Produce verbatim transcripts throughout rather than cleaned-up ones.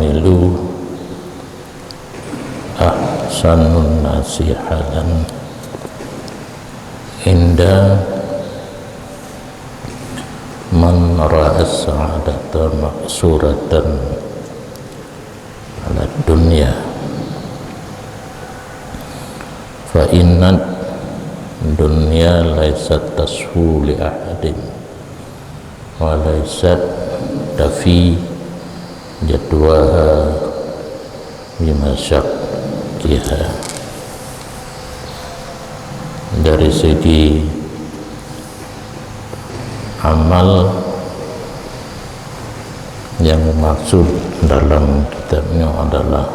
Lu ahsanun nasi halan inda man ra'a sa'adata maqsuratan ala dunya, fa inna dunya laysat tashu li ahadin wa laysat tafi jadwaha bimasyaqqiha. Dari segi amal, yang dimaksud dalam kitab nyoe adalah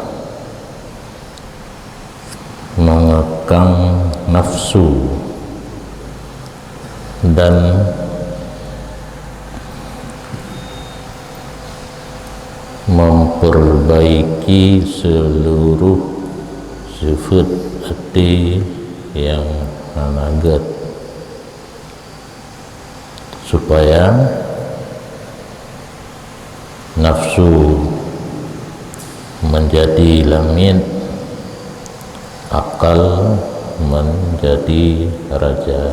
mengekang nafsu dan memperbaiki seluruh sifat até nyang hana gét, supaya nafsu menjadi lamiet, akal menjadi raja.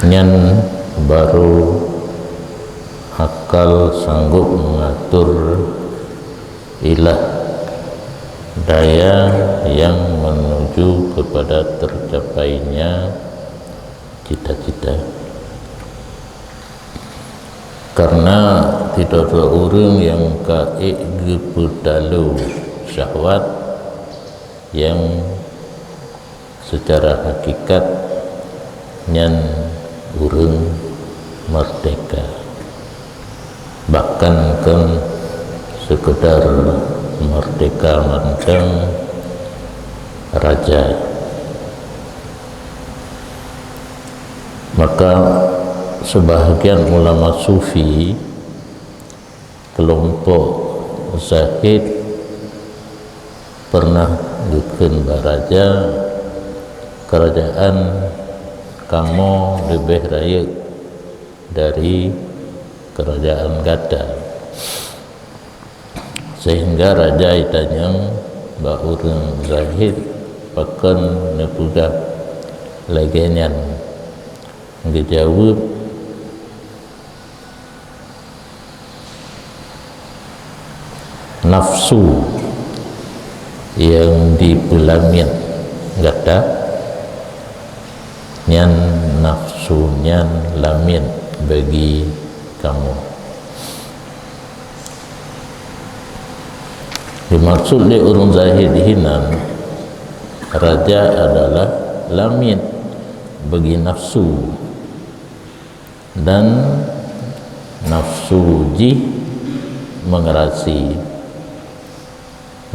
Nyan baru akal sanggup mengatur ilah daya yang menuju kepada tercapainya cita-cita. Karena sidroe-droe ureuëng nyang ka ék geupeutalo syahwat, nyang seucara hakikat nyan ureuëng merdeka. Bahkan kon sekedar merdeka mantong, raja. Maka, sebahagian ulama sufi, kelompok zahid, pernah geukheun bak raja, "Keurajaan kamoe leubeh rayeuk dari keurajaan gata." Sehingga raja jitanyong bak ureuëng zahid, "Pakon neupeugah lagée nyan?" Geujaweueb, "Nafsu nyang dipeulamiet gata, nyan nafsu nyan lamiet bagi kamoe." Dimaksud lé ureuëng zahid hinan, raja adalah lamiet bagi nafsu, dan nafsu jih mengerasi,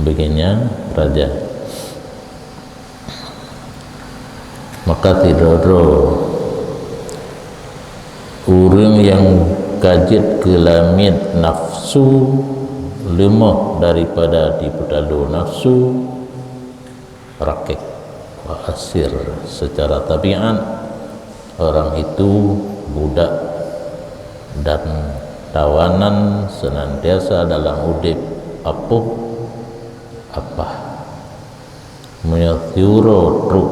bagi nyan raja. Maka sidroe-droe ureuëng nyang ka jeuet keu lamiet nafsu, leumoh daripada jipeutalo nafsu, rakek wa asir, secara tabiat orang itu budak dan tawanan senantiasa dalam udeb apoh apah. Meunyoe siuroe trok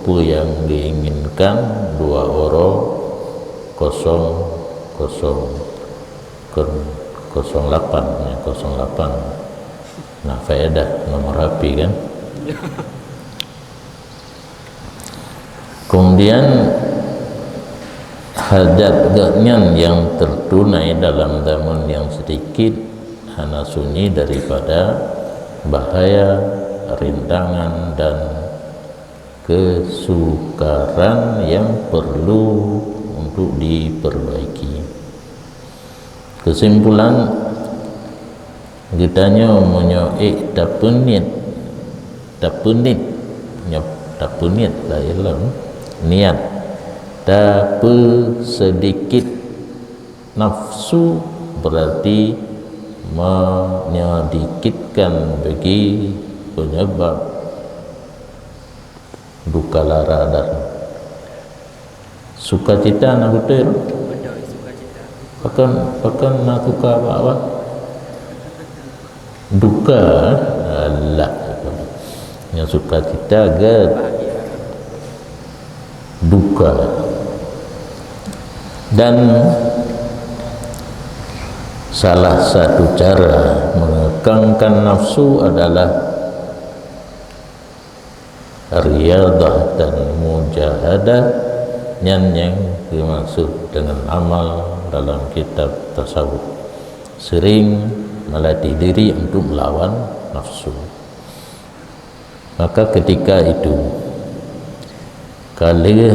peue nyang geuinginkan, dua uroe kosong kosong, kon kosong lapan, ya, kosong lapan. Nah, faedah nomor H P kan. Kemudian, hajat geuhnyan nyang teutunai dalam zaman nyang sedikit hana sunyi daripada bahaya, rintangan, dan kesukaran nyang perlu untuk diperbaiki. Keusimpulan, geutanyoe meunyoe ék tapeuniet, tapeuniet, nyoe tapeuniet lah ilom, niat, tapeuseudikit nafsu, berarti menyedikitkan bagi penyebab duka lara dan Sukacita na beutôi. Pakon, pakon na suka bak awak? Duka. Alah. Nyang sukacita gét. Duka. Dan salah satu cara mengekangkan nafsu adalah riyadah dan mujahadah, nyan nyang dimaksud dengan amal dalam kitab tasawuf. Sering melatih diri untuk melawan nafsu. Maka ketika itu, ka lheueh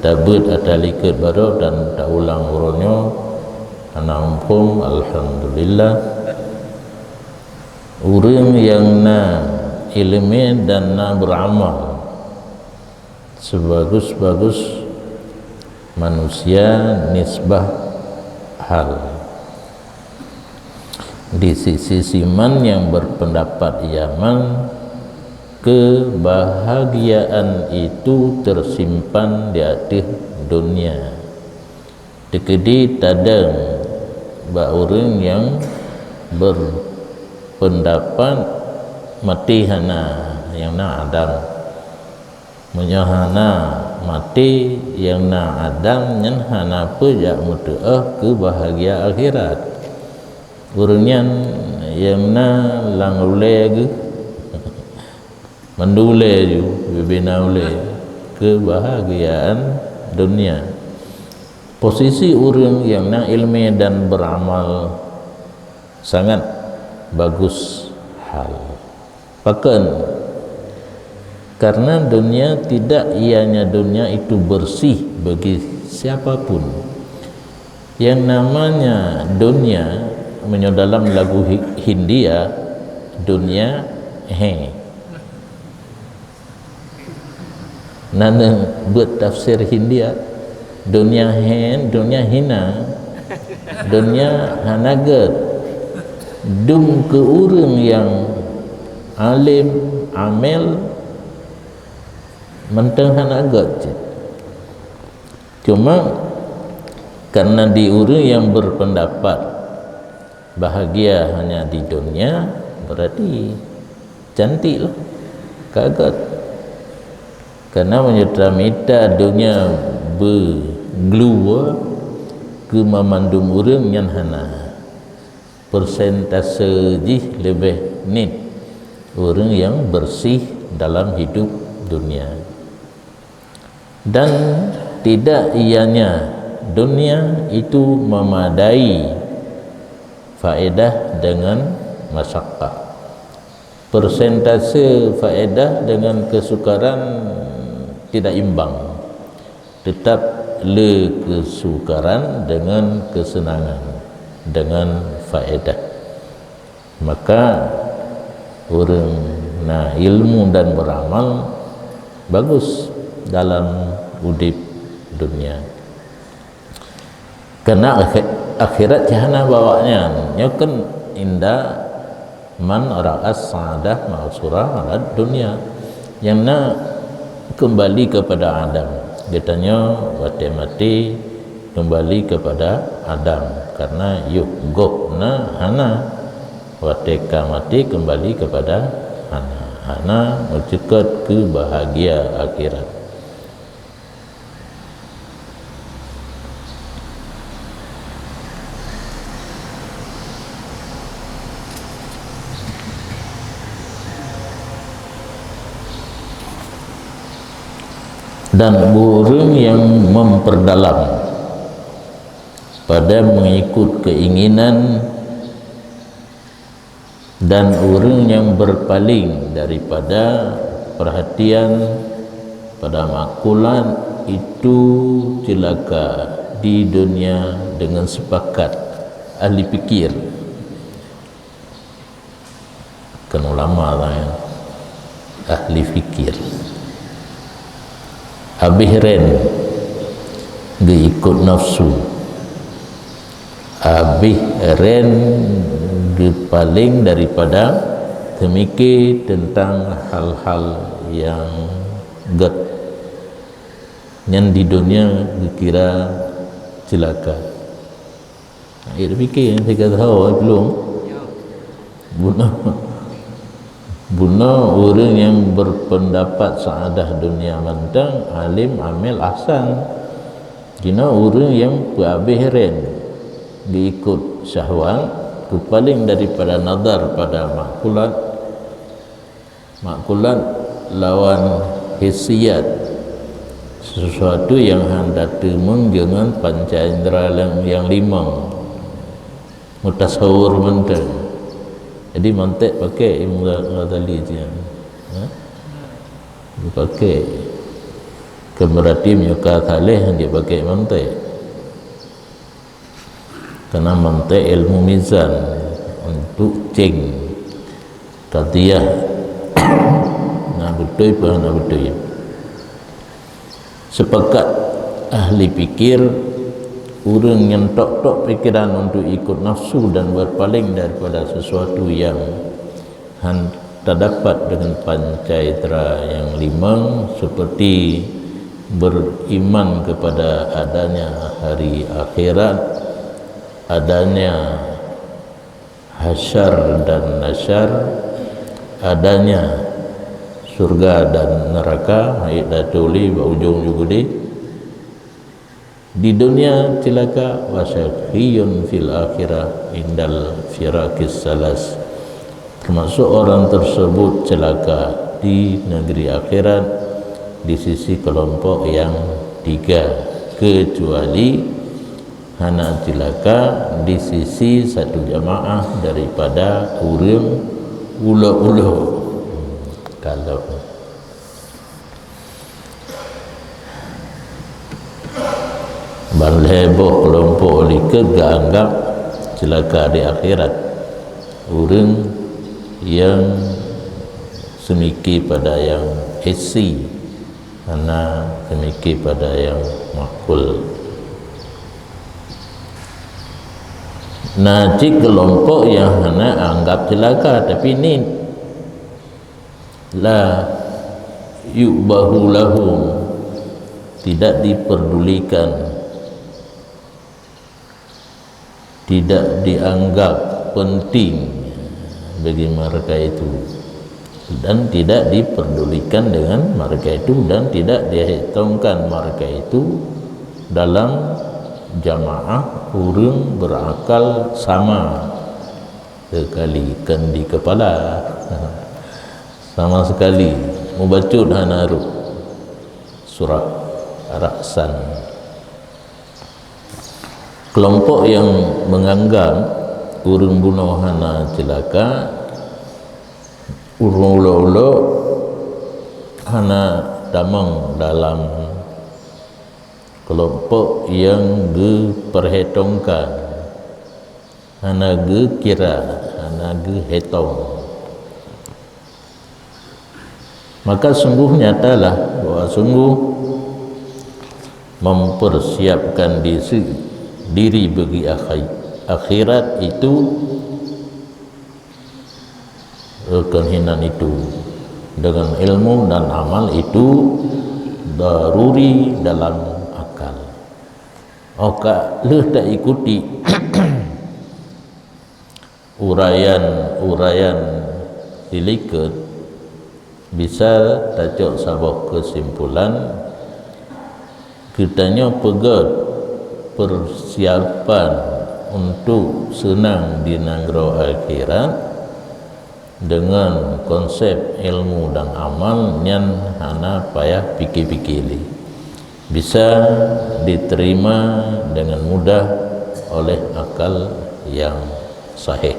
tabeuet ata likot baroe dan taulang uroe nyoe, hana muphom, alhamdulillah. Ureuëng nyang na iéleumé dan na beuramal, sebagus-bagus manusia nisbah hal. Di sisi siman nyang berpendapat yaman, kebahagiaan itu tersimpan di ateueh dunia. Teukeudi tadong bak ureuëng nyang berpendapat maté hana, nyang na Adam. Meunyoe hana maté, nyang na Adam nyan hana peue jak meuteuoh keu bahagia akhirat. Ureuëng nyan nyang na lam ulée geuh, mandum ulée ju, bubena ulée, keubahagiaan dunia. Posisi ureuëng nyang na iéleumé dan beuramal sangat bagus hal. Pakon? Karena dunia tidak ianya dunia itu bersih bagi siapapun. Yang namanya dunia, meunyoe dalam lagu Hi-, Hindia, dunia hai. Na neuh buet tafsir Hindia, dunia hai, dunia hina, dunia hana gét. Dum keu ureuëng nyang além, amel, mantong hana gét cit. Cuma karena di ureuëng nyang berpendapat bahagia hanya di dunia, berarti cantik lah. Ka gét. Karena meunyoe tamita dunia beuglue keu mamandum ureuëng nyan hana. Persentase jih leubeh nit ureuëng nyang bersih dalam hidup dunia. Dan tidak ianya dunia itu memadai faedah dengan masyakkah. Persentase faedah dengan kesukaran tidak imbang. Tetap le kesukaran dengan kesenangan, dengan faedah. Maka ureuëng na ilmu dan beramal bagus dalam udeb dunia. Karena akhi-, akhirat cit hana bak awaknyan. Nyoe kan inda man ra'as sa'adah ma'surah alad dunia. Nyang na kembali kepada Adam. Geutanyoe watée maté kembali kepada Adam. Karena yôh gob na hana. Watée ka maté kembali kepada hana. Hana meucukot keu bahagia akhirat. Dan ureuëng nyang memperdalam pada mengikut keinginan dan ureuëng nyang berpaling daripada perhatian pada makulat itu celaka di dunia dengan sepakat ahli fikir. Kan ulama lah ya. Ahli fikir. Habéh ren geuikot nafsu. Habéh ren geupaleng daripada teumike teuntang hal-hal nyang gét. Nyan di dunia geukira ceulaka. Nah, ya, pike nyang sigoe saho, eh, belum. Bunoe, bunoe ureuëng nyang berpendapat saadah dunia mantong, alim, amil, ahsan. Jinoe ureuëng nyang peuabéh ren, geuikot syahwat, geupaléng daripada nazar pada makulat, makulat lawan hisiat, sesuatu nyang hana teumeung deungon panca indra nyang, nyang limong, mutasawur mantong. Jadi mantek pakai Imam Ghazali tu, ha? Dipakai. Kan berarti meunyoe ka saleh dipakai mantek. Karena mantek ilmu mizan untuk ceng qadhiyah na beutôi peue hana beutôi. Sepakat ahli pikir, ureuëng nyang tok-tok pikiran untuk ikut nafsu dan berpaling daripada sesuatu yang han tadapat dengan panca indra nyang limong, seperti beriman kepada adanya hari akhirat, adanya hasyar dan nasyar, adanya surga dan neraka, ayat datu li bak ujong jugudi. Di dunia celaka, wa syaqiyyun fil akhirah indal firaqis salas. Termasuk orang tersebut celaka di negeri akhirat di sisi kelompok yang tiga, kecuali hana celaka di sisi satu jamaah daripada ureuëng ulo-ulo. Kalau ban lhée boh keulompok likot geuanggab ceulaka di akhirat, ureuëng nyang seumike pada nyang hissi, hana seumike pada nyang makul. Na cit keulompok nyang hana anggab ceulaka, tapi niet. La yu'bahu lahum, tidak diperdulikan, tidak dianggap penting bagi mereka itu, dan tidak diperdulikan dengan mereka itu, dan tidak dihitungkan mereka itu dalam jamaah ureuëng berakal sama sekali, kon di kepala. Sama sekali mubacut hana rôh. Surah Ar-Ra'san. Kelompok yang menganggap ureuëng bunoe hana ceulaka, ureuëng ulo-ulo hana tamong dalam kelompok yang geuperhitungkan, hana geukira, hana geuhitong. Maka sungguh nyatalah bahwa sungguh mempersiapkan diri, diri bagi akhi-, akhirat itu, keuhinan itu dengan ilmu dan amal itu daruri dalam akal. Oka lheueh taikuti uraian-uraian di likot, bisa tacok saboh keusimpulan, geutanyoe peugét peusiapan untuk seunang di nanggroe akhirat deungon konsep ilmu dan amal nyan hana payah pike-pike lé. Bisa diterima dengan mudah oleh akal yang sahih.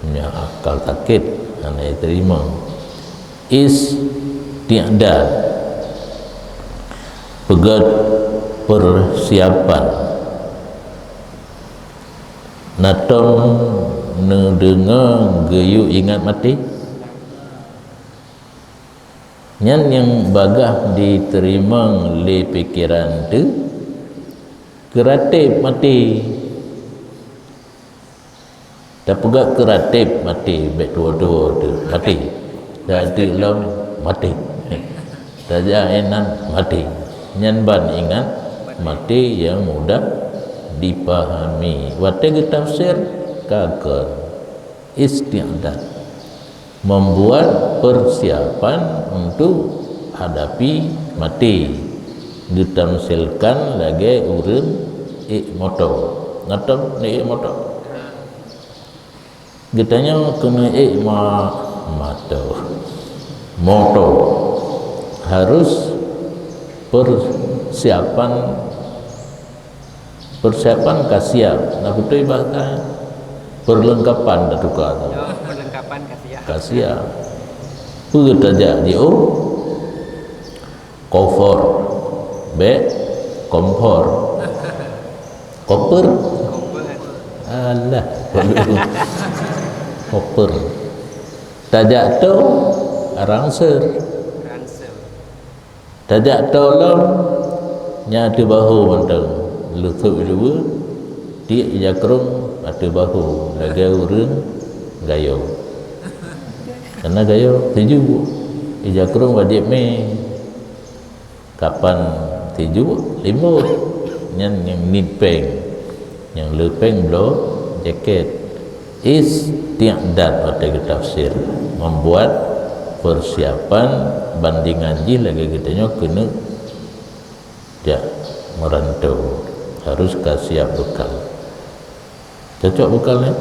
Meunyoe akal sakét, hana jiterima. Isti'dad, peugét peusiapan. Na tom neudeungoe geuyue ingat maté? Nyan nyang bagaih jiteurimong lé pikeran teuh, keuratéb maté. Tapeugah keuratéb maté, bék tuwoe-tuwoe teuh maté. Tateuk lom maté. Tajak inan maté. Nyan ban ingat, maté nyang mudah dipahami. Watée geutafsir, ka kon isti'dad, membuat persiapan untuk hadapi maté. Geutamsilkan lagée ureuëng ék moto. Na tom ék moto? Geutanyoe keuneuk ék ma-, mato. Moto. Harus persiapan, persiapan ka siap. Na beutôi bahasa? Perlengkapan tatuka tu. Oh, perlengkapan ka siap. Ka siap. Peue tajak jiôh? Kofor. Bék kompor. Koper. Alah. Koper. Tajak to ransel. Ransel. Tajak to lom, nyan ateueh bahô mantong. Leuthok luweue, tiek ija krong ateueh bahô lagée ureuëng gayo. Karena gayo tiju, ija krong wajéb mé. Kapan tiju, limot. Nyan nyang niet péng. Nyang le péng bloe jakét. Isti'dad watée geutafsir, membuat persiapan bandengan jih lagée geutanyoe keuneuk jak meurantau, harus ka siap bekal. Cocok bekal, ya?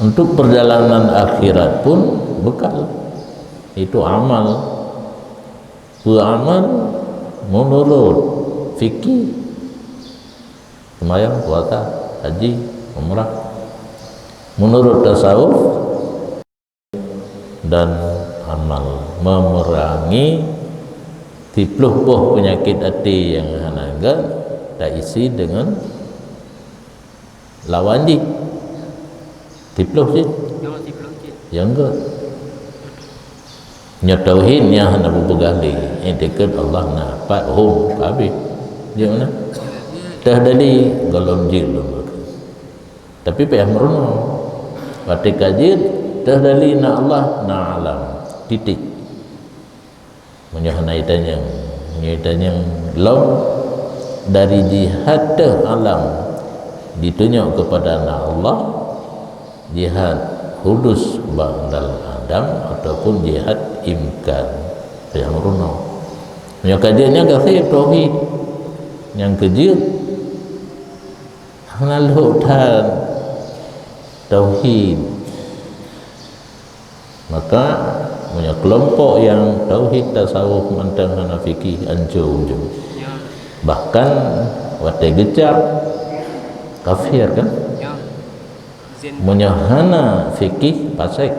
Untuk perjalanan akhirat pun bekal. Itu amal. Peue amal? Menurut fikih, seumayang, puasa, haji, umrah. Menurut tasawuf dan amal, memerangi siploh boh penyakit até nyang hana gét, taisi deungon lawan jih. Siploh cit. Nyoe siploh cit. Nyang gét. Nyoe tauhid nyang hana beupeugah lé. Iktikad Allah na, pat, hom, habéh. Jeuet meunan. Teuh dali, gohlom jeuet lom. Tapi payah meurunoe. Watée ka jeuet, teuh dali na Allah, na alam. Titik. Meunyoe hana itanyong, meunyoe itanyong lom, dari jihad teuh alam ditunyok keupada na Allah, jihad hudus ba'dal adam ataupun jihad imkan. Payah meurunoe. Meunyoe ka jeuet nyan gasien tauhid. Nyang keujeuet hana lhok that tauhid. Maka, meunyoe keulompok nyang tauhid tasawuf mantong hana fikih, ancô ujong. Ya. Bahkan watée geucab, kafir kan? Ya. Zin. Meunyoe hana fikih, fasek.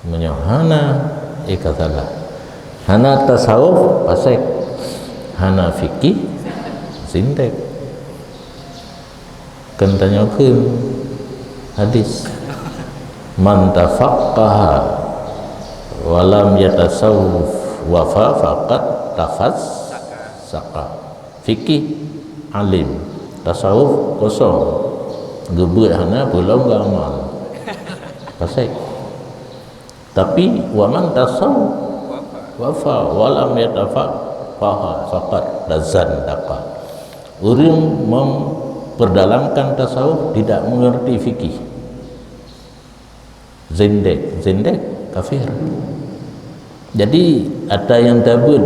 Meunyoe hana, eh, ka salah. Hana tasawuf, fasek. Hana fikih, zindek. Keu tanyoe kheun hadis, "Man tafaqqaha wa lam yatasawwaf faqad tafassaqa." Fikih alim, tasawuf kosong, geubeuet hana, peulom geuamal. Fasek. Tapi, "Wa man tasawwafa wa lam yatafaqqaha faqad tazandaqa." Ureuëng memperdalamkan tasawuf tidak mengerti fikih. Zindek, zindek, kafir. Jadi, ata nyang tabeuet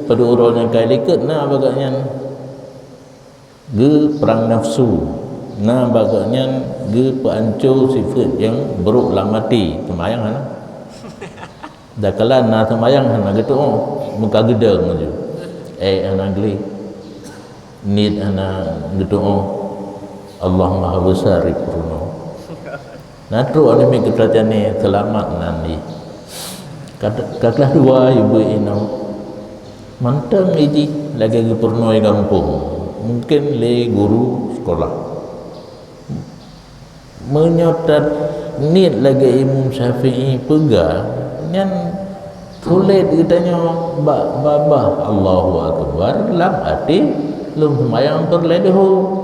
pada uroe nyang ka likot na bak gobnyan geuprang nafsu, na bak gobnyan geupeuancô sifeuet nyang brok lam até, seumayang hana. Dakala na seumayang hana geutu'oh, muka geudong laju. Eh, hana gleh. Niet hana geutu'oh. Allah Maha Besar ipeurunoe. Na trok aneuk miet geutanyoe seulamat nan jih. Ka, ka kelas dua ibu inoe. Mantong ijih lagée geupeurunoe gampông. Mungken lé guru sekolah. Meunyoe that niet lagée Imam Syafi'i peugah, nyan sulet geutanyoe bak babah Allahu Akbar lam até lôn seumayang peureulée deuh.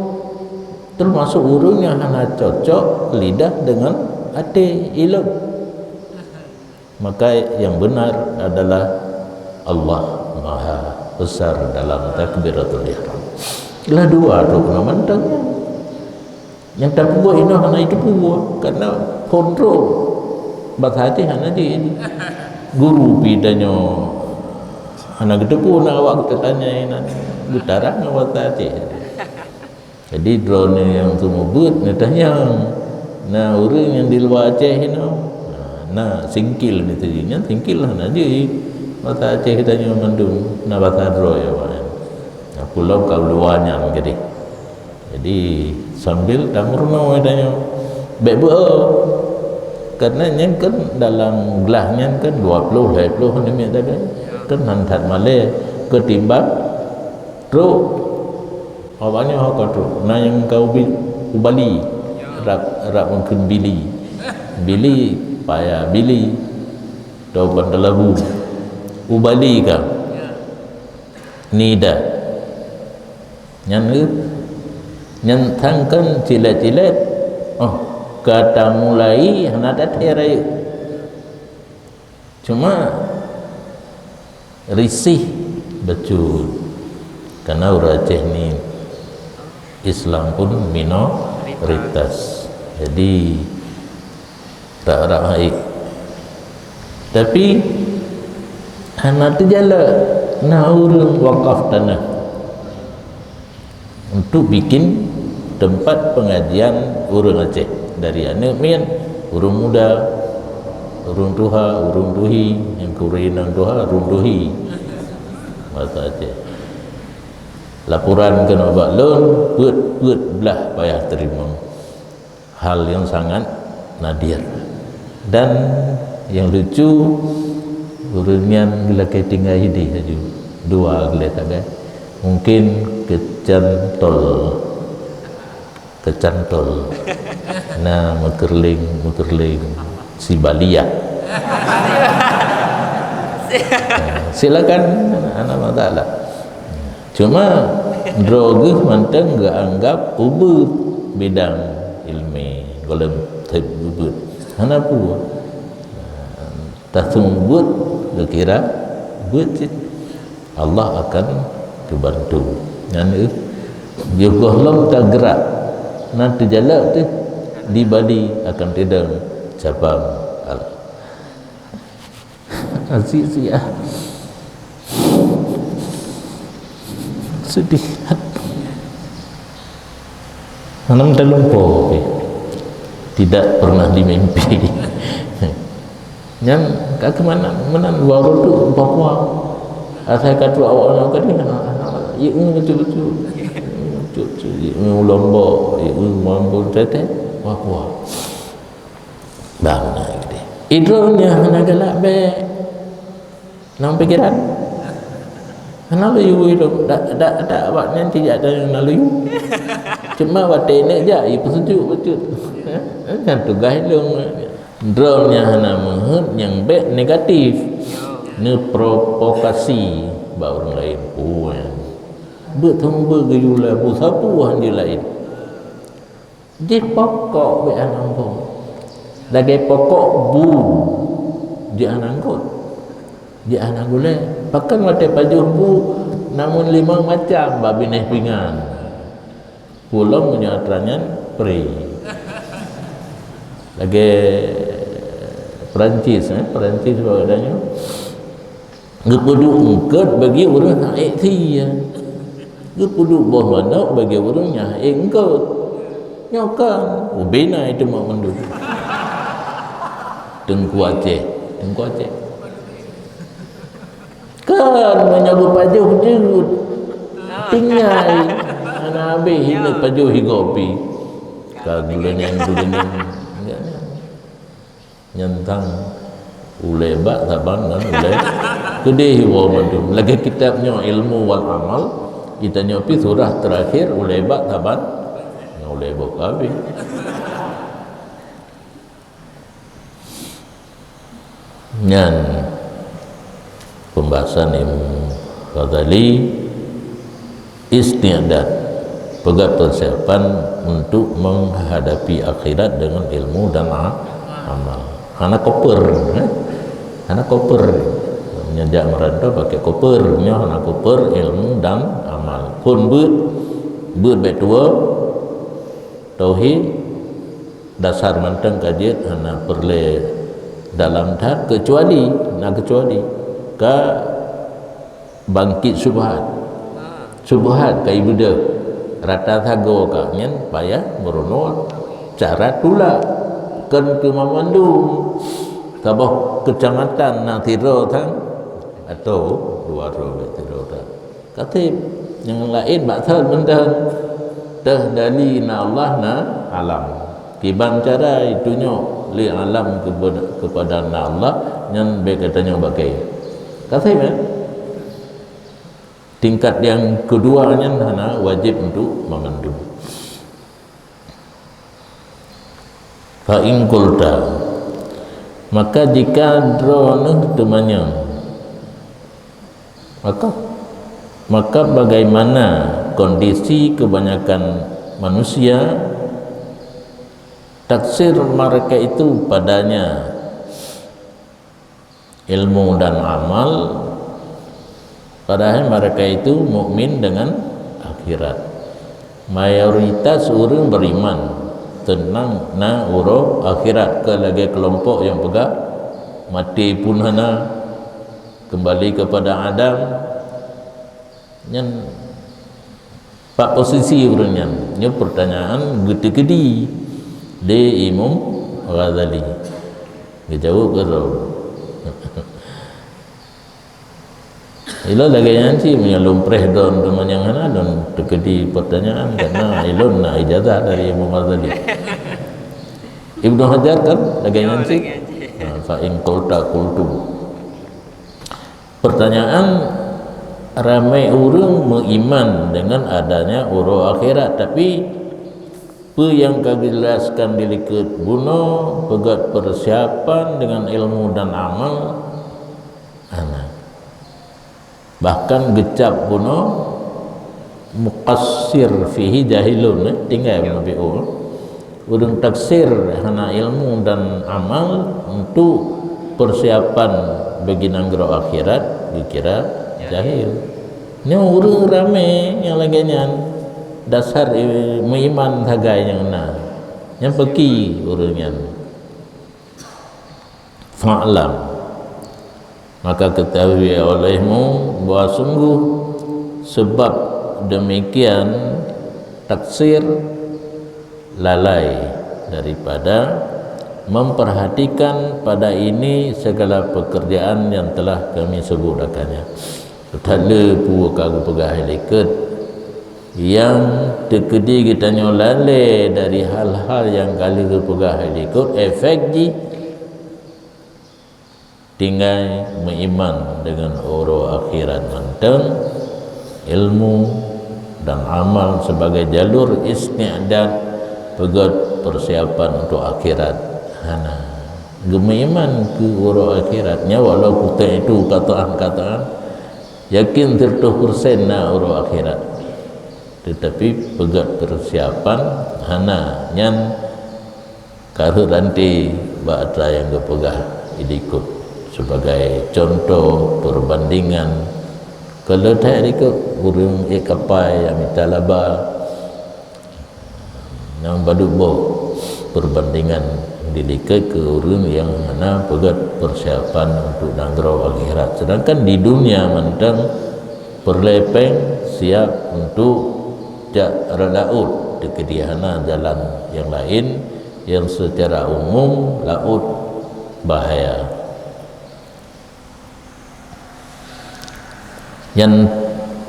Teumasok ureuëng nyang hana cocok lidah deungon até ilot. Maka yang benar adalah Allah Maha besar dalam takbiratul ihram. Lah dua tu kena mantong. Nyang tapeubuet inoe hana jiteupeue, karena phon trok bahasa Aceh hana jih. Guru pih tanyoe hana geuteupeue, na awak geutanyong inan, geutarang ngon bahasa Aceh. Jadi droeneuh nyang seumeubeuet neutanyong, na ureueng nyang di luwa Aceh inoe, na, na singkil neuteupeue, nyan singkil hana jih. Bahasa Aceh tanyoe mandum, na bahasa droe awaknyan. Na pulo ka luwa nyan keudeh. Jadi sambil tameurunoe tanyoe, bèk beuo. Karena nyan kan dalam glah nyan kan dua ploh, lhèe ploh namiet sagai. Kan han that malèe keutimbang trok. Awaknyan ho ka trok. Na nyang ka ubi-, ubali rab, rab mungken bili. Bili, paya bili. Tau ban talabu. Ubali ka. Nida. Nyan geuh. Nyan sangkan cilet-cilet. Oh, ka tamulai hana tathèe rayeuk. Cuma risih bacut. Karena ureueng Aceh ni Islam pun minoritas. Jadi, rak-rak hai. Tapi hana teujalak na ureueng wakaf tanah untuk bikin tempat pengajian ureueng Aceh, dari aneuk miet, ureueng muda, ureueng tuha, ureueng tuhi, nyang keu ureueng inong tuha, ureueng tuhi. Bahasa Aceh. Laporan keunoe bak lôn, peuet-peuet blah payah teurimong. Hal nyang sangat nadir. Dan nyang lucu, ureueng nyan geulakèe tinggai idéh laju. Dua geulakèe tinggai. Mungkin keucantol. Keucantol. Na meukeureuléng, meukeureuléng si baliah. Silakan, hana masalah. Cuma droe geuh mantong geuanggap ubeut bidang ilmi, gohlom teuh ubeut. Hana peue. Taseumeubeuet geukira beuet cit. Allah akan geubantu. Nyan, eh, yoh gohlom tageurak, na teujalak teuh di Bali akan teudong cabang al-, Azizia. Sedih. Hana meutalumpo, eh. Tidak pernah dimimpi. Nyan ka keumanan, meunan dua reutôh Papua. Asai ka trok awak nyoe ka di, hana, hana, ié beutôi-beutôi. Beutôi-beutôi, ié Lombok, ié Mambo, tete, Papua. Bang na gede. Idronya hana galak bèk. Nang pikiran? Hana laju idong. Dak, dak, dak awaknyan tidak ada yang na laju. Cuma watèe neuk jak, ié peuseujok bacut. Kan tugaih lôn. Droeneuh nyang hana meuheuet nyang bèk negatif, neuprovokasi bak ureueng laén. Puih. Beuet hom beugeuyue labu sapu han jeuet laén. Jih pokok bèk hana muphom. Lagèe pokok bu jih hana anggôt, jih hana gulèe. Pakon watèe pajoh bu namun limong macam bak binéh pingan. Pulom meunyoe atra nyan pri. Lagèe Perancis, eh, Perancis bak geutanyoe. Geupeuduek eungkôt bagi ureueng han ék sie. Geupeuduek boh manok bagi ureueng nyang han ék eungkôt. Nyoe kan, ubé na itu mak mandum. Teungku Aceh, Teungku Aceh. Kan meunyoe geupajoh jeuet, tinggai, hana habéh ineuk pajoh igoe pih. Ka geuleuneng-geuleuneng. Nyan tang ulèe bak saban ngon ulèe keudéh iwoe mandum. Lagèe kitab nyoe Ilmu wal Amal, kitab nyoe pih surah terakhir ulèe bak saban ngon ulèe boh ka habéh. Nyan pembahasan Imam Ghazali, isti'dad, peugah persiapan untuk menghadapi akhirat dengan ilmu dan a-, amal. Hana koper, eh? Hana koper. Nyoe jak meurantau pakai koper, nyoe hana koper ilmu dan amal. Phon beuet, beuet bèk tuwoe, tauhid, dasar mantong ka jeuet, hana peureulèe dalam that, keucuali, na keucuali ka bangkit syubhat. Syubhat ka ibeudôh rata sagoe ka, nyan payah meurunoe cara tulak. Kon keu mamandum, saboh keucamatan na sidroe sang, atau dua droe sidroe sang. Ka sép, nyang laén bak thôn mantong. Teuh dali na Allah, na alam. Kiban cara itunyok lé alam kepada, kepada na Allah, nyan bèk geutanyoe pakai. Ka sép, kan? Tingkat nyang keudua nyan hana wajéb untuk mamandum. Fa in qulta, maka jika droeneuh teumanyong, maka, maka bagaimana kondisi kebanyakan manusia, taksir mereka itu padanya ilmu dan amal, padahal mereka itu mukmin dengan akhirat. Mayoritas ureuëng beriman teuntang na uroe akhirat, kon lagée keulompok nyang peugah maté pun hana, kembali kepada Adam. Nyan bak posisi ureuëng nyan, nyoe pertanyaan geuteukeudi lé Imam Ghazali. Geujaweueb keudroe. Ilôn lagée nyan cit, meunyoe lôn preh droe teuma nyang hana, lôn teukeudi pertanyaan, karena ilôn na ijazah dari Imam Ghazali. Ibnu Hajar kan lagée nyan cit. Ha, fa in qulta qultu. Pertanyaan, ramé ureuëng meuiman dengan adanya uroe akhirat, tapi peue nyang ka geujelaskan di likot bunoe, peugét persiapan dengan ilmu dan amal, hana. Bahkan geucap bunoe muqassir fihi jahilun, eh, tinggai bunoe fi'ul. Ureuëng taksir hana ilmu dan amal untuk persiapan bagi nanggroe akhirat, geukira jahil. Nyoe ureuëng ramé nyang lagée nyan, dasar, eh, meuiman sagai nyang na. Nyang peuki ureuëng nyan. Fa'lam, maka ketahui olehmu bahwa sungguh sebab demikian taksir, lalai daripada memperhatikan pada ini segala pekerjaan yang telah kami sebut akannya. Teuka le peue ka geupeugah likot, nyang teukeudi geutanyoe lalée dari hal-hal nyang ka lheueh geupeugah likot, efek jih tinggai meuiman dengan uroe akhirat mantong, ilmu dan amal sebagai jalur isti'dad, peugét persiapan untuk akhirat, hana. Geumeuiman keu uroe akhirat, nyan walau kutek itu kataan-kataan, yakin seratus persen na uroe akhirat. Tetapi peugét persiapan, hana. Nyan ka rhot ranté bak atra nyang geupeugah di likot. Sebagai contoh perbandingan, kalau that likot ureuëng ék kapai nyang mita laba, nyang padub boh perbandingan di likot keu ureuëng nyang hana peugét persiapan untuk nanggroe akhirat. Sedangkan di dunia mantong peureulée péng siap untuk jak rot laôt, teukeudi hana jalan nyang laén nyang seucara umum laôt bahaya. Nyan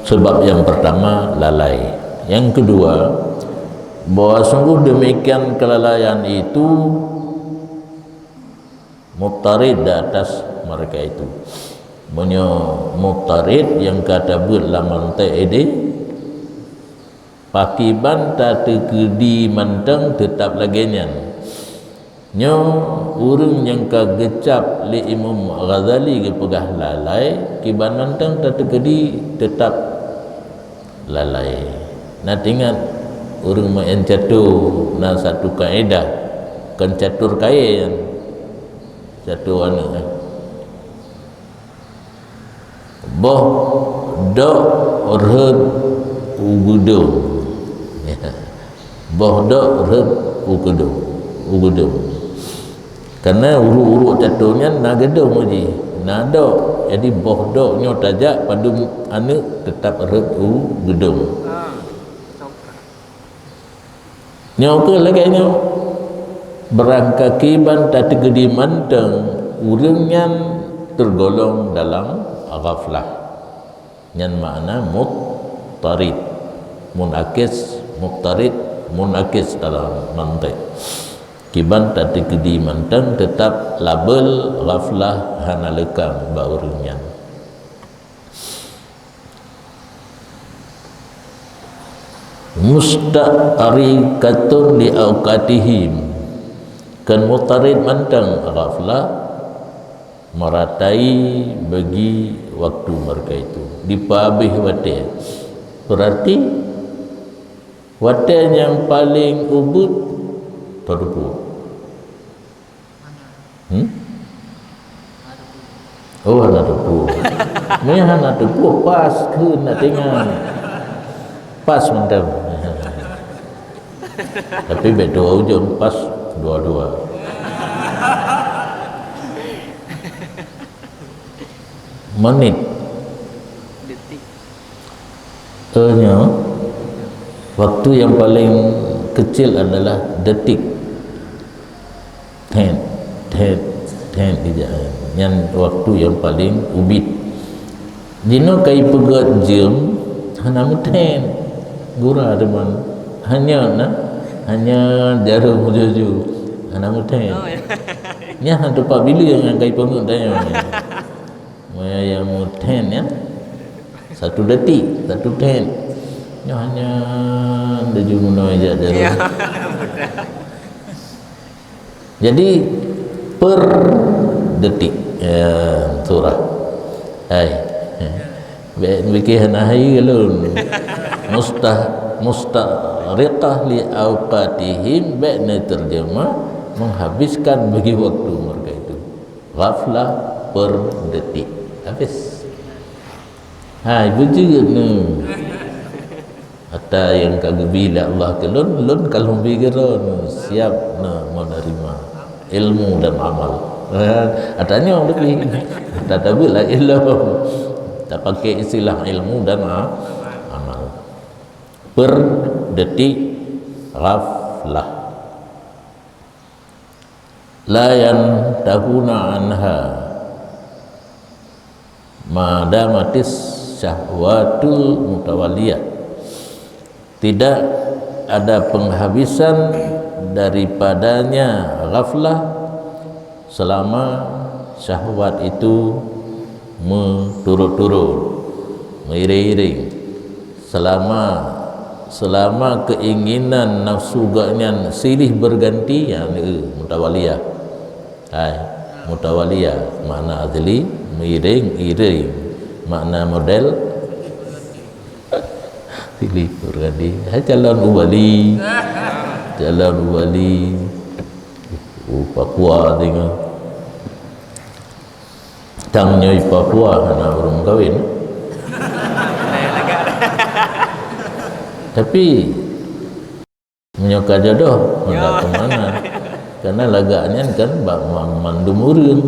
sebab nyang pertama, lalai. Nyang keudua, bahwa sungguh demikian kelalaian itu mutarid di atas mereka itu. Meunyoe mutarid nyang ka tabeuet lam mantek idéh, pakiban tateukeudi mantong teutab lagée nyan. Nyoe ureuëng nyang ka geucap lé Imam Ghazali geupeugah lalai, kiban mantong tateukeudi teutab lalai. Na teuingat ureuëng maén catur na satu kaedah, kon catur kayée nyan, catur aneuëk, eh. Boh dok rhot u geudong. Ya. Boh dok rhot u geudong. U geudong. Karena ureuëng-ureuëng cato nyan na geudong jih, na dok. Jadi boh dok nyoe tajak padum aneuëk teutap rhot u geudong. Nyoe keuh lagée nyoe, beurangkakiban tateukeudi mantong ureuëng nyan teugolong dalam ghaflah. Nyan makna mudtarid, munakis, mudtarid, munakis dalam mantiq. Kiban tateukeudi mantong teutap label ghaflah hana leukang bak ureuëng nyan. Mustaghrikatun li awqatihim. Kan mudtarid mantong ghaflah meratai bagi waktu mereka itu. Dipeuhabéh watée. Berarti watée nyang paleng ubit teudeungoe. Hmm? Oh, hana teupeu. Meunyo hana teupeu, pas keu nak tinggai. Pas mantong. Tapi bék dua ujong, pas dua-dua. Menit. Detik. Nyoe, waktu yang paling kecil adalah detik. Thet, thet, thet ija. Nyan waktu yang paling ubit. Jinoe kai peugét jeuem hana meuthét. Gura teuma. Hanya na, hanya jarum juju. Hana meuthét. Oh, ya. Nyan hana teupeu bila nyang kai peungét tanyoe. Meunyo nyang meuthét nyan, satu detik, satu thét. Nyoe hanya laju meunoe jak jarum. Ya. Jadi, per detik, ya, surah. Hai. Bék bikin hana hai lôn. Mustah-, mustaghrikah li awqatihim, bék neuterjemah menghabiskan bagi waktu mereka itu. Ghaflah per detik. Habis. Hai, beujeuet nyoe. Ata nyang ka geubi lé Allah keu lôn, lôn ka lôn bi keudroe nyoe, siap nyoe meuneurima ilmu dan amal. Ata nyoe leubeh. Ata tabeuet lah ilmu. Tapaké istilah ilmu dan a-, amal. Per detik ghaflah. La yantahuna anha ma damatis syahwatul mutawaliyah. Tidak ada penghabisan daripadanya ghaflah selama syahwat itu meuturut-turut, meiring-iring. Selama, selama keinginan nafsu gobnyan silih berganti, nyan, eh, mutawaliyah. Hai, mutawaliyah, makna asli, meiring-iring. Makna model, silih berganti. Hai, calon wali. Calon wali. Oh, Papua tengok. Tang nyoe Papua hana ureuëng kawin. Tapi, meunyoe ka jodoh, hana keu mana. Karena lagak nyan kan bak ma-, mandum ureuëng,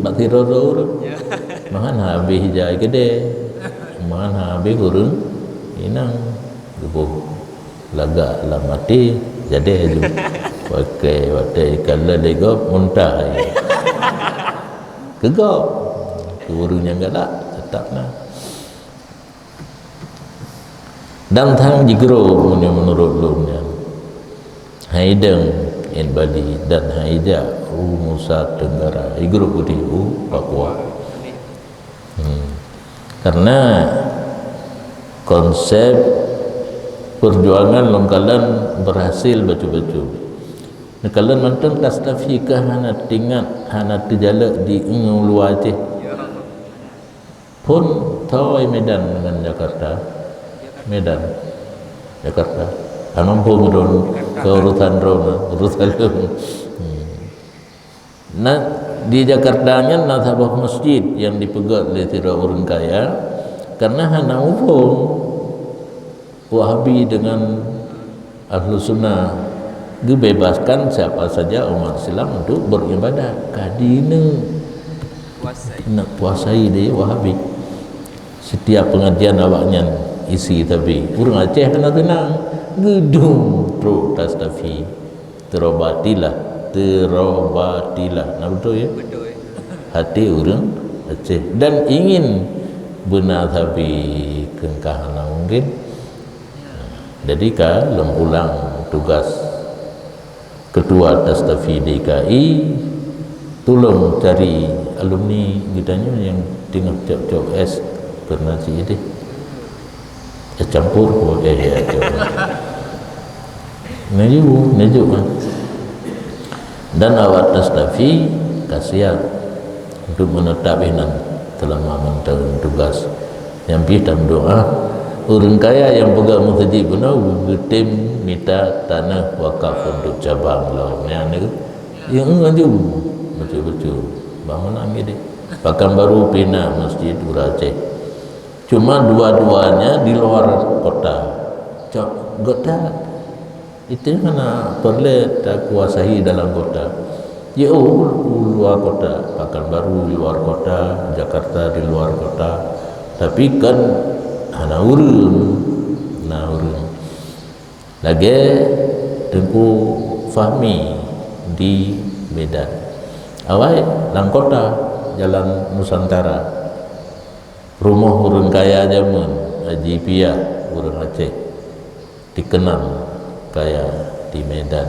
bak sidroe-droe ureuëng. Meuhan habéh jai keudè, meuhan habéh ureuëng inong. Geuboh lagak lam até, jadi laju. Pakai watèe ikalon lé gob, muntah. Keu gob, keu ureuëng nyang galak, teutap na. Dan thang jigroe meunyoe meunurot lôn nyan. Hai deueng ét Bali dan hai jak u Nusa Tenggara, jigroe keudéh u Papua. Hmm. Karena konsep perjuangan lôn kalon berhasil bacut-bacut. Neukalon mantong tastafhi ka hana teuingat, hana teujalok di ulu Aceh. Phon toi Medan ngon Jakarta. Medan, Jakarta. Hana muphom droen, keu urusan droen, urusan lôn. Hmm. Na, di Jakarta nyan na saboh masjid nyang dipeugét lé sidroe ureuëng kaya. Karena hana muphom Wahabi dengan Ahlus Sunnah geubebaskan siapa saja umat Islam untuk beribadah. Ka dineuk, neuk kuasai lé Wahabi. Setiap pengajian awaknyan isi tapi ureuëng Aceh hana teunang, geudong trok Tastafi. Terobatilah, terobatilah. Nah, betul ya? Betul. Hati ureuëng Aceh dan ingin beuna tapi keungkah hana mungkin. Jadi ka lom pulang tugas ketua Tastafi D K I, tolong cari alumni geutanyoe yang teungoh cok-cok es karena si ideh. Es campur ko, eh, ya, cok. Neju, neju kan. Dan awak Tastafi ka siap untuk menetap inan selama enam tahun tugas. Nyang pih tam doa, ureuëng kaya yang peugah meuseujid beuna geutem mita tanah wakaf untuk cabang lom. Nyang ni, yang ngan ju betul-betul bangunan gede. Pekanbaru pina masjid Uraceh. Cuma dua-duanya di luar kota. Cok, gota. Itu mana perlu takuasai dalam kota. Ya, u, u luar kota, Pekanbaru di luar kota, Jakarta di luar kota. Tapi kan hana ureuëng, hana ureuëng. Lagée Teungku Fahmi di Medan. Awai lam kota, Jalan Nusantara. Rumoh ureuëng kaya jameun, Haji Piah, ureuëng Aceh. Dikenang kaya di Medan.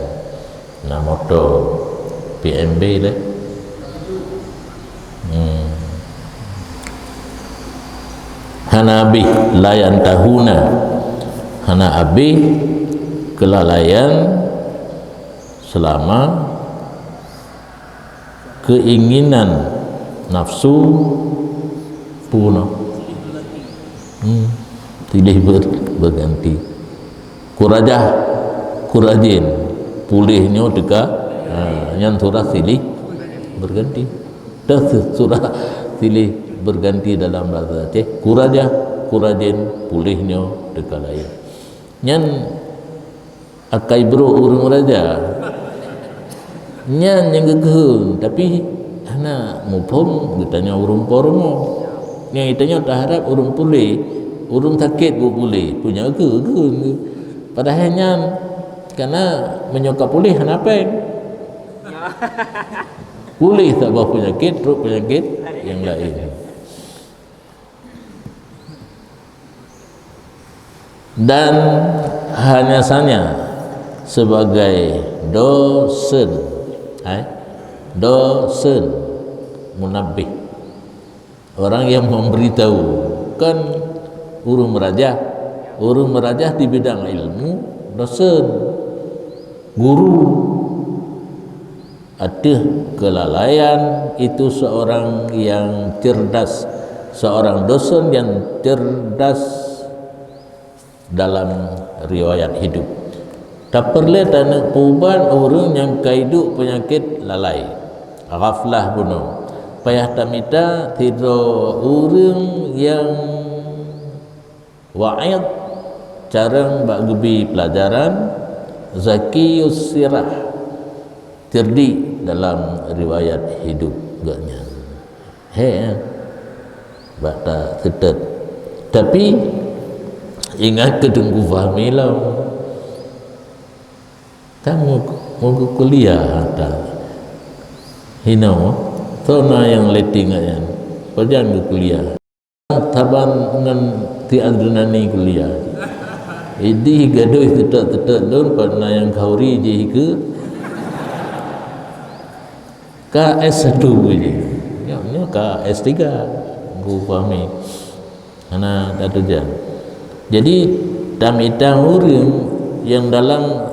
Na moto P M B deh. Hmm. Hana abéh layan tahuna. Hana abéh keulalaian selama keinginan nafsu punoh. Hmm. Silih ber-, berganti. Kurajah, kurajin, puléh nyoe teuka. Ha, nyan surah silih berganti. Dah su-, surah silih berganti dalam bahasa Aceh. Kurajah, kurajin, puléh nyoe teuka laén. Nyan akai brok ureuëng raja. Nyan nyang geukheun, tapi hana muphom geutanyoe ureuëng po rumoh. Nyang geutanyoe taharab ureuëng puléh, ureuëng sakét buet puléh, punya keu keu. Padahai nyan kana meunyoe ka puléh hana péng. Puléh saboh peunyakét, trok peunyakét nyang laén. Dan hanya saja sebagai dosen, hai, dosen, munabbih, orang yang memberitahu, kan ureuëng meurajah, ureuëng meurajah di bidang ilmu, dosen, guru. Ateueh keulalaian itu seorang yang cerdas, seorang dosen yang cerdas dalam riwayat hidup. Tapeureulee taneuk peuubat ureuëng nyang ka iduek peunyakét lalai, ghaflah bunoe. Payah tamita sidroe ureuëng nyang wa'id, carông bak geubi peulajaran, zakiyus sirah, cerdik dalam riwayat hidup geuhnyan. He, bak ta seutôt. Tapi, ingat keu Teungku Fahmi lom. Kan mu-, meukuliah ta. Hinoe, soe na nyang letting nyan. Pajan geukuliah. Saban ngon si Adriani kuliah. Idih gadôh seutôt-seutôt lôn, pat na nyang khauri jih keu ka S satu jih. Nyoe, nyoe ka S tiga. Guru Fahmi. Hana tatujan. Jadi, tam-itam ureuëng nyang dalam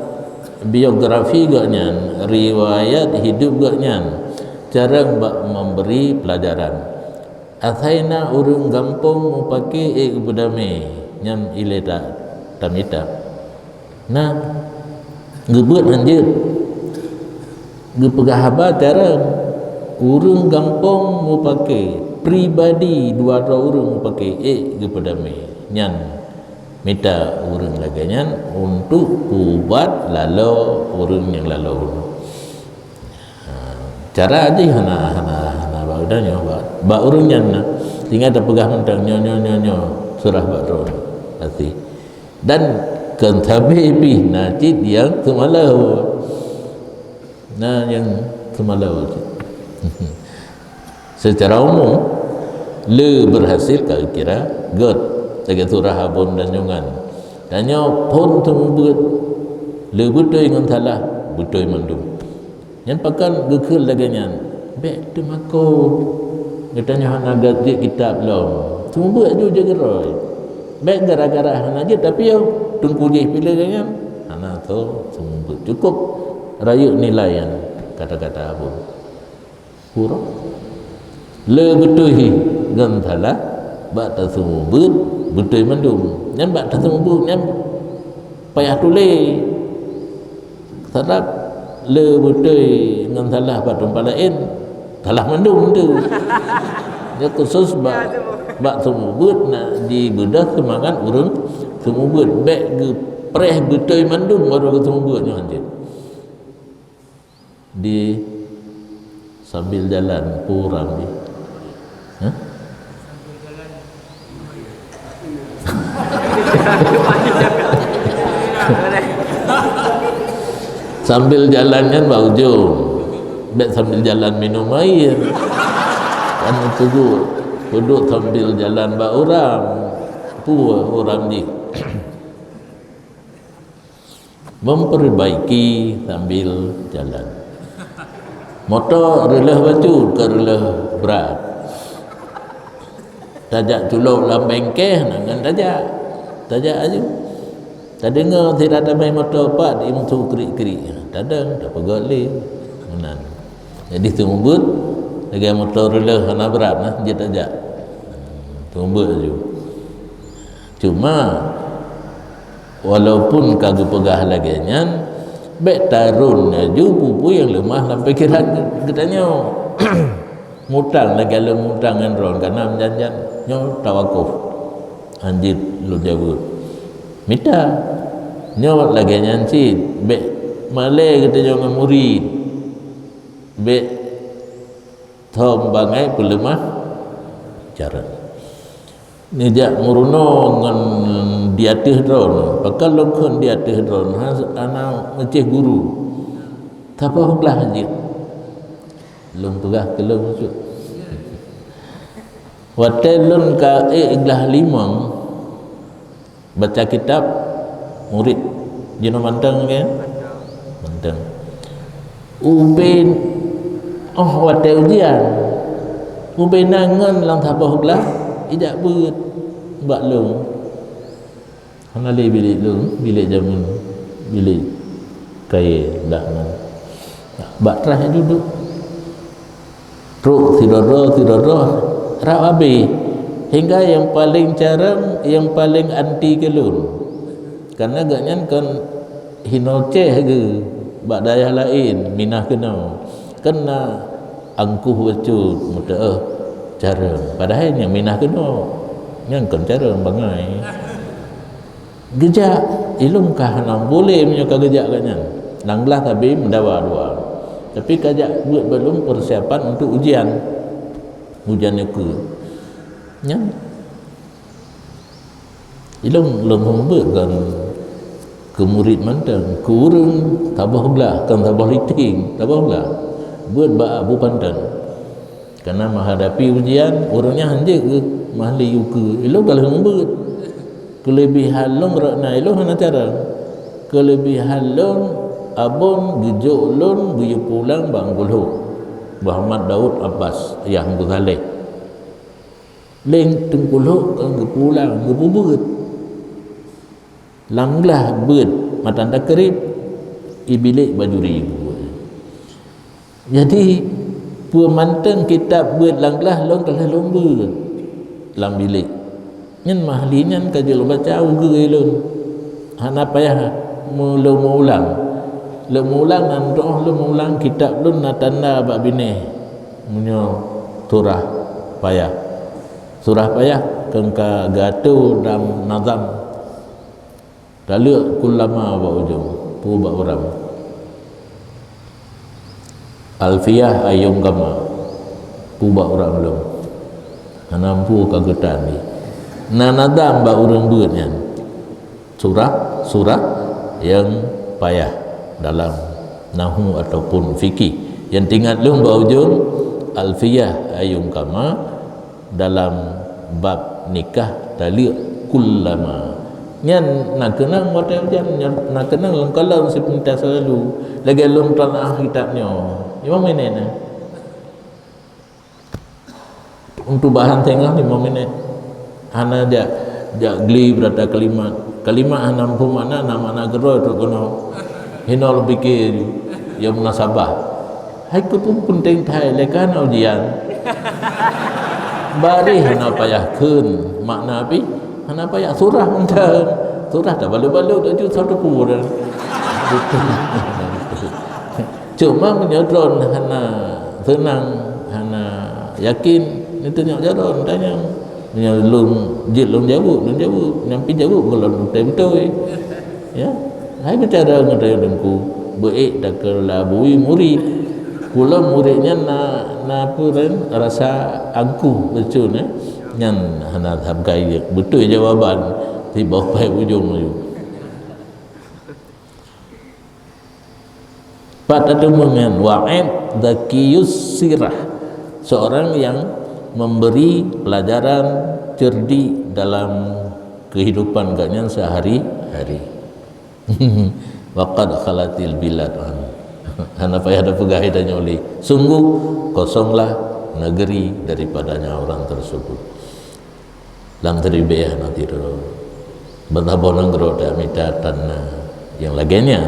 biografi geuhnyan, riwayat hidup geuhnyan, carông bak memberi pelajaran. Asai na ureuëng gampông mupake ék geupeudamé, nyan ilée ta-, tamita. Na, geubeuet hanjeuet. Geupeugah haba carông, ureuëng gampông mupake, Pribadi dua droe ureuëng mupake ék geupeudamé. Nyan mita ureuëng lagée nyan untuk peuubat laloe ureuëng nyang laloe. Ha, cara jih hana, hana, hana bak geutanyoe, bak, bak ureuëng nyan na. Tinggai tapeugah mantong nyoe, nyoe, nyoe, nyoe, seurah bak droe. Até. Dan kon sabe pih na cit nyang seumaleuh. Na nyang seumaleuh cit. Secara umum, le berhasil ka kira gét lagée surah abon dan nyungan. Tanyoe phon seumeubeuet, le beutôi ngon salah, beutôi mandum. Nyan pakon geukheun lagée nyan? Bék teumakot. Geutanyoe hana gét jeuet kitab lom. Seumeubeuet ju jeuet keudroe. Bék gara-gara hana jeuet tapiôh, teungku jih piléh lagée nyan. Hana tho seumeubeuet. Cukup rayeuk nilai nyan kata-kata abon. Pura. Le beutôi ngon salah, bak taseumeubeuet beutôi mandum. Nyan bak taseumeubeuet nyan payah tuléh. Sabab le beutôi ngon salah bak teumpat laén, salah mandum tu. Nyan khusus bak, bak seumeubeuet nak jibeudôh seumangat ureuëng seumeubeuet. Bék geupreh beutôi mandum baru geuseumeubeuet nyoe hanjeuet. Di sambil jalan purang di. Hah? Sambil jalan nyan bak ujong. Bék sambil jalan minum air. Kan itu peuduek sambil jalan bak urang. Pue urang di. Memperbaiki sambil jalan. Moto reuloh bacut, kon reuloh brat. Tajak culok lam bengkeh, na ngon tajak. Tajak aju. Tadeungoe sira tamé moto pat di musu krik-krik. Tadong, tapeugöt lé. Meunan. Jadi seumeubeuet lagée moto reuloh hana brat nah, jeuet tajak. Seumeubeuet aju. Cuma walaupun ka geupeugah lagée nyan, bék tarôn laju peue-peue nyang leumah lam pikeran geutanyoe. Mutang lagée lôn mutang ngon droen, kana meujan-jan nyoe tawakuf. Hanjeuet lôn jaweueb. Mita. Nyoe lagée nyan cit, bék malée geutanyoe ngon murit. Bék thom bangai peuleumah jareun. Neujak meurunoe ngon di ateueh droen, pakon lôn kheun di ateueh droen, ha, hana meucéh guru. Saboh glah jeuet. Lôn peugah keu lôn maksud. Watée lôn ka ék glah limong, baca kitab, murit jinoe mantong, kan? Mantong. Ubé, oh, watée ujian, ubé na ngon lam saboh glah, ijak beuet bak lôn. Hana lé bilék lôn, bilék jameun, bilék kayée dah ngon. Bak traih dudoe. Trok sidroe-droe, sidroe-droe, rab abéh. Hingga nyang paleng carông, nyang paleng anti keu lôn. Karena gobnyan kon hinoe céh geuh bak dayah laén, minah keunoe. Kon na angkuh bacut, meuteuôh carông. Padahai nyang minah keunoe, nyan kon carông bangai. Geujak, ilôn ka hana boleh meunyoe ka geujak gobnyan. Lam glah sabe meudawa dua. Tapi ka jak beuet bak lôn persiapan untuk ujian. Ujian ukeue. Nyan. Ilôn lôn seumeubeuet kon keu murit mantong, keu ureuëng saboh glah, kon saboh litieng, saboh glah. Beuet bak Abu Panton. Karena menghadapi ujian, ureuëng nyan hanjeuet geuh meuhli ukeue. Ilôn ka lheueh meubeuet. Keulebihan lôn rot na ilôn hana carông. Keulebihan lôn, abon geujok lôn geuyue pulang bak Teungku Lhok, Muhammad Daud Abbas, ayah Teungku Saleh. Lé Teungku Lhok kon geupulang, geupeubeuet. Lam glah beuet matan takrib, ibilek bajuri buet. Jadi, peue mantong kitab beuet lam glah lôn ka lheueh lôn beuet lam bilek. Nyan meuhli nyan ka jeuet lôn baca ukeue lôn. Hana payah meu-, lôn meuulang. Lôn meuulang nan droe lôn meuulang kitab lôn na tanda bak binéh. Meunyoe surah payah. Surah payah keu ka geuatô dalam nazam. Taleuek kullama bak ujong, peue bak uram. Alfiyah ayong gama, peue bak uram lom. Hana peue ka geutan di. Na nazam bak ureuëng beuet nyan. Surah-surah nyang payah dalam nahu ataupun fikih. Nyang teuingat lôn bak ujong, Alfiyah ayong gama, dalam bab nikah taleuek kullama. Nyan na keunong watée ujan, nyan na keunong lam kalam sipintas lalu. Lagée lôn teulaah kitab nyoe. Lima minit na. Untuk bahan tengah lima minit. Hana jak, jak gli berata kalimat. Kalimat hana muphom makna, na makna keudroe trok keunoe. Hino lôn pike nyang munasabah. Hai keu peue peunteng that lé ka na ujian. Bareh hana payah kheun makna pih, hana payah surah mantong. Surah tabalot-balot laju satu pura. Cuma meunyoe droe hana seunang, hana yakin, neutunyok jaroe tanyong. Meunyoe lôn jeuet lôn jaweueb, lôn jaweueb. Nyang pih jaweueb gohlom beutôi-beutôi. Ya, hai bicara ngon tanyoe teungku, beuék takeulabui murit. Kulo murit nyan na, na peue ran rasa angkuh beutôi, eh. Nyan hana sabgai beutôi jawaban sibawa pai ujong laju. Pat tateumeung nyan Wa'id Zakiyus Sirah, seorang yang memberi pelajaran cerdik dalam kehidupan gobnyan sehari-hari. Wa qad khalatil bilad. Hana payah tapeugah tanyoe lé. Sungguh kosonglah negeri daripadanya orang tersebut. Lam teuribée na tiro. Beutaboh nanggroe tamita tanah nyang lagée nyan.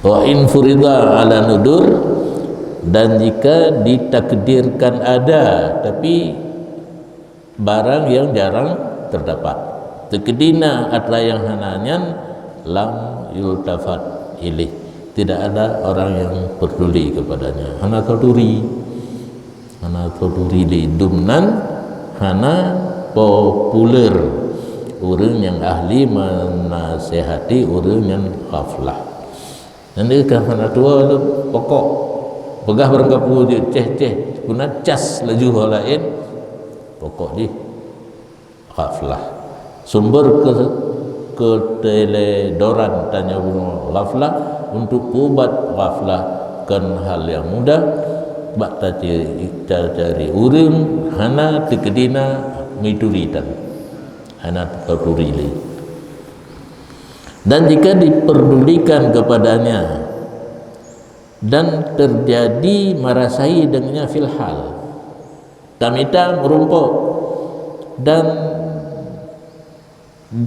Wa in furida ala nudur, dan jika ditakdirkan ada, tapi barang yang jarang terdapat. Teukeudi na atra nyang hana nyan lam yultafat ilih. Tidak ada orang yang peduli kepadanya. Hana taturi. Hana taturi lé dum nan hana populer. Ureuëng nyang ahli menasehati ureuëng nyang ghaflah. Nyan dikah hana tuwo lom pokok. Peugah barangkapeue jeuet ceh-ceh, guna cas laju ho laén. Pokok jih ghaflah. Sumber ke-, keteledoran tanyoe bunoe ghaflah. Untuk peuubat ghaflah kon hal nyang mudah. Bak taci-, tacari ureuëng hana teukeudi na mituri tan. Hana taturi lé. Dan jika diperdulikan kepadanya dan terjadi merasai dengannya fil hal, tamita meurumpok dan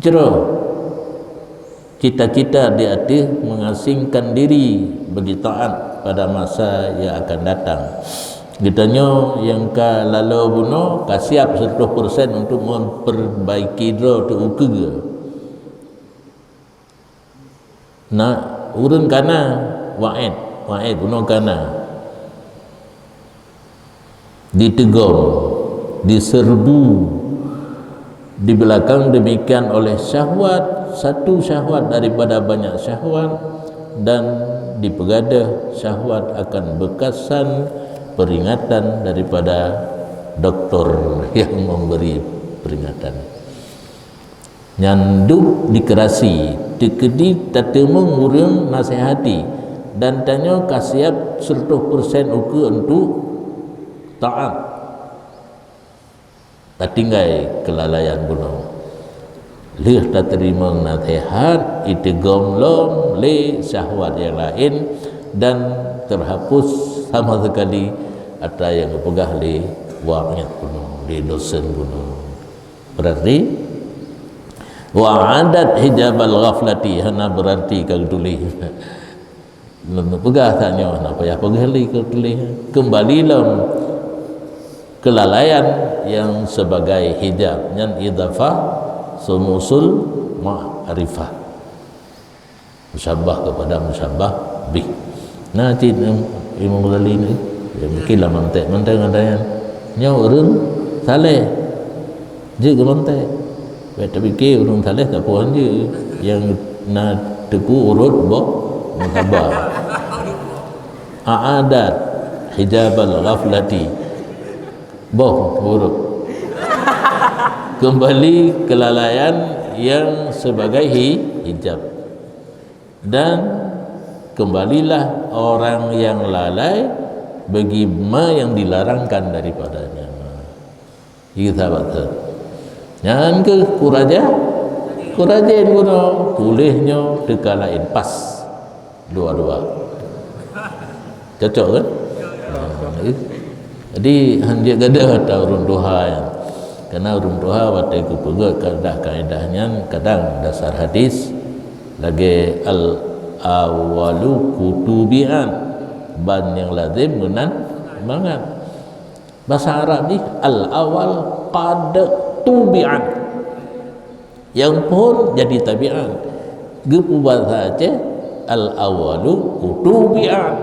jroh cita-cita di ateueh mengasingkan diri bagi taat pada masa yang akan datang. Geutanyoe nyang ka lalo bunoe ka siap seratus persen untuk memperbaiki droe teu ukeue. Na ureuëng kana Wa'id, Wa'id bunoe kana. Diteugom, diserbu di belakang demikian oleh syahwat, satu syahwat daripada banyak syahwat, dan dipeugadôh syahwat akan bekasan peringatan daripada doktor yang memberi peringatan. Nyan dub dikerasi, teukeudi tateumeung ureuëng nasihati, dan tanyoe ka siap seratus persen ukeue untuk taat. Tatinggai keulalaian bunoe. Lheueh tateurimong naseuhat, iteugom lom lé syahwat nyang laén dan teuhapus sama sekali atra nyang geupeugah lé wak nyan bunoe, lé dosen bunoe. Berarti, wa adat hijabal ghaflati, hana berarti ka geutuléh. Lôn peugah that nyoe, hana payah peugah lé ka geutuléh. Keumbali lom keulalaian nyang sebagai hijab, nyan idhafah sumusul ma'rifah. Musyabah kepada musyabah bih. Nah, cit, em, Imam Ghazali ni, ya, mungkin lah mantek-mantek ada yang Nyoe ureuëng saleh, jeuet keu lonte. Bék tapike ureuëng saleh sapeue jeuet, nyang na teupeu urot boh musaba. A'adat hijabal ghaflati. Boh urot. Kembali kelalaian yang sebagai hi-, hijab. Dan kembalilah orang yang lalai bagi ma yang dilarangkan daripadanya. Itu sahabat tu. Nyan keuh kuraja, kurajen guna tuléh nyoe teuka laén pas dua-dua. Cocok kan? Ha, jadi hanjeuet gadoh ata ureuëng tuha nyan. Karena ureuëng tuha watée geupeugét kaedah-kaedah nyan kadang dasar hadis lagée al-awwalu qutubi'an, ban nyang lazim meunan mangat. Bahasa Arab jih al-awwal qad tubi'an. Nyang phon jadi tabi'an. Geupubasa Aceh al-awwalu qutubi'an.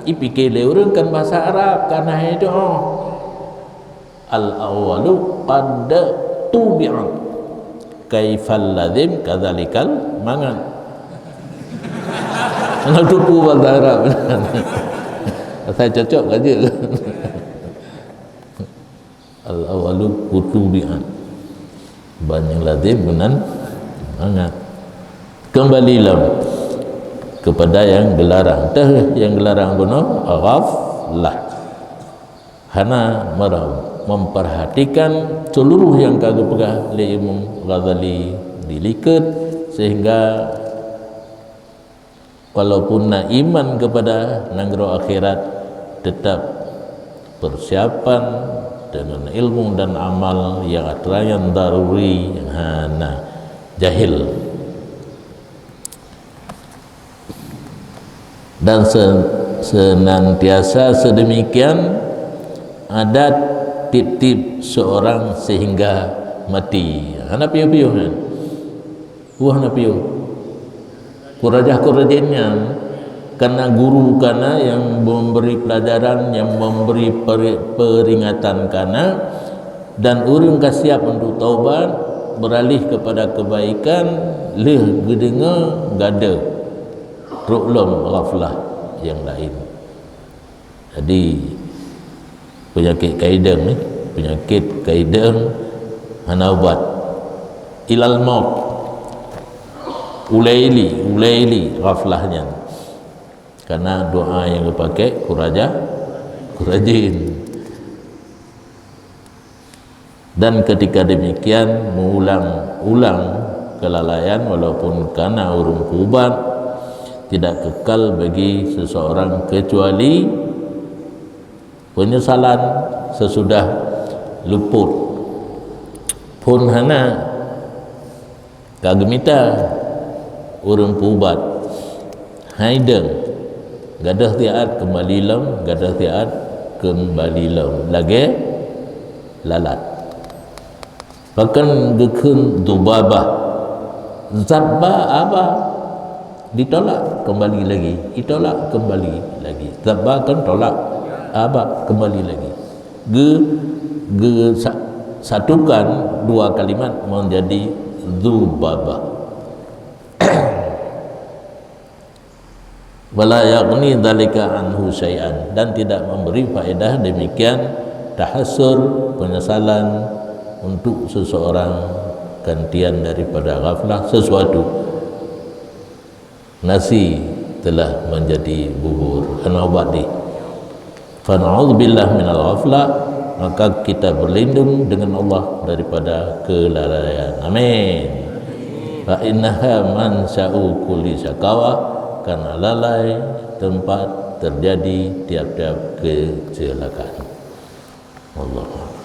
Ipike lé ureuëng kan bahasa Arab, kan hai doa. Al-awwalu qad tubi'an. Kaifal lazim kadzalikal mangat. Kalau tupu bahasa Arab. Saya cocok aja. Al-awwalu qutubi'an. Ban nyang lazim meunan mangat. Kembali lom kepada yang geularang. Teuh yang geularang bunoe ghaflah. Hana mera-, memperhatikan seluruh yang ka geupeugah lé Imam Ghazali di likot, sehingga walaupun na iman kepada nanggroe akhirat, tetap persiapan dengan ilmu dan amal yang atra yang daruri hana jahil. Dan se-, senantiasa sedemikian adat tiep-tiep seorang sehingga mati. Hana piôh-piôh nyan. Wah na piôh. Kurajah-kurajen nyan, kana guru kana yang memberi pelajaran, yang memberi peri-, peringatan kana, dan ureuëng ka siap untuk taubat, beralih kepada kebaikan, lheueh geudeungoe gadoh trok lom ghaflah nyang laén. Jadi, penyakit kaideng ni, penyakit kaideng hana ubat. Ilal maut. Ulai li, ulai li ghaflah nyan. Karena doa yang dipakai kuraja, kurajin. Dan ketika demikian, mengulang-ulang kelalaian walaupun kana ureuëng peuubat tidak kekal bagi seseorang kecuali penyesalan sesudah luput. Phon hana ka geumita ureuëng peuubat, hai deueng, gadoh siat keumbali lom, gadoh siat keumbali lom, lagée lalat. Bahkan geukheun dzubabah, zabba aba, ditolak kembali lagi, ditolak kembali lagi. Zabba kan tolak, aba kembali lagi. Ge, ge sa-, satukan dua kalimat menjadi dzubabah. Wala yaghni dzalika anhu syai'an, dan tidak memberi faedah demikian tahassur, penyesalan untuk seseorang gantian daripada ghaflah sesuatu. Nasi telah menjadi bubur. Hana ubat deh. Fa na'udzubillah minal ghaflah, maka kita berlindung dengan Allah daripada kelalaian. Amin. Fa innaha mansya'u kulli syakawa, karena lalai tempat terjadi tiap-tiap kecelakaan. Wallahu a'lam.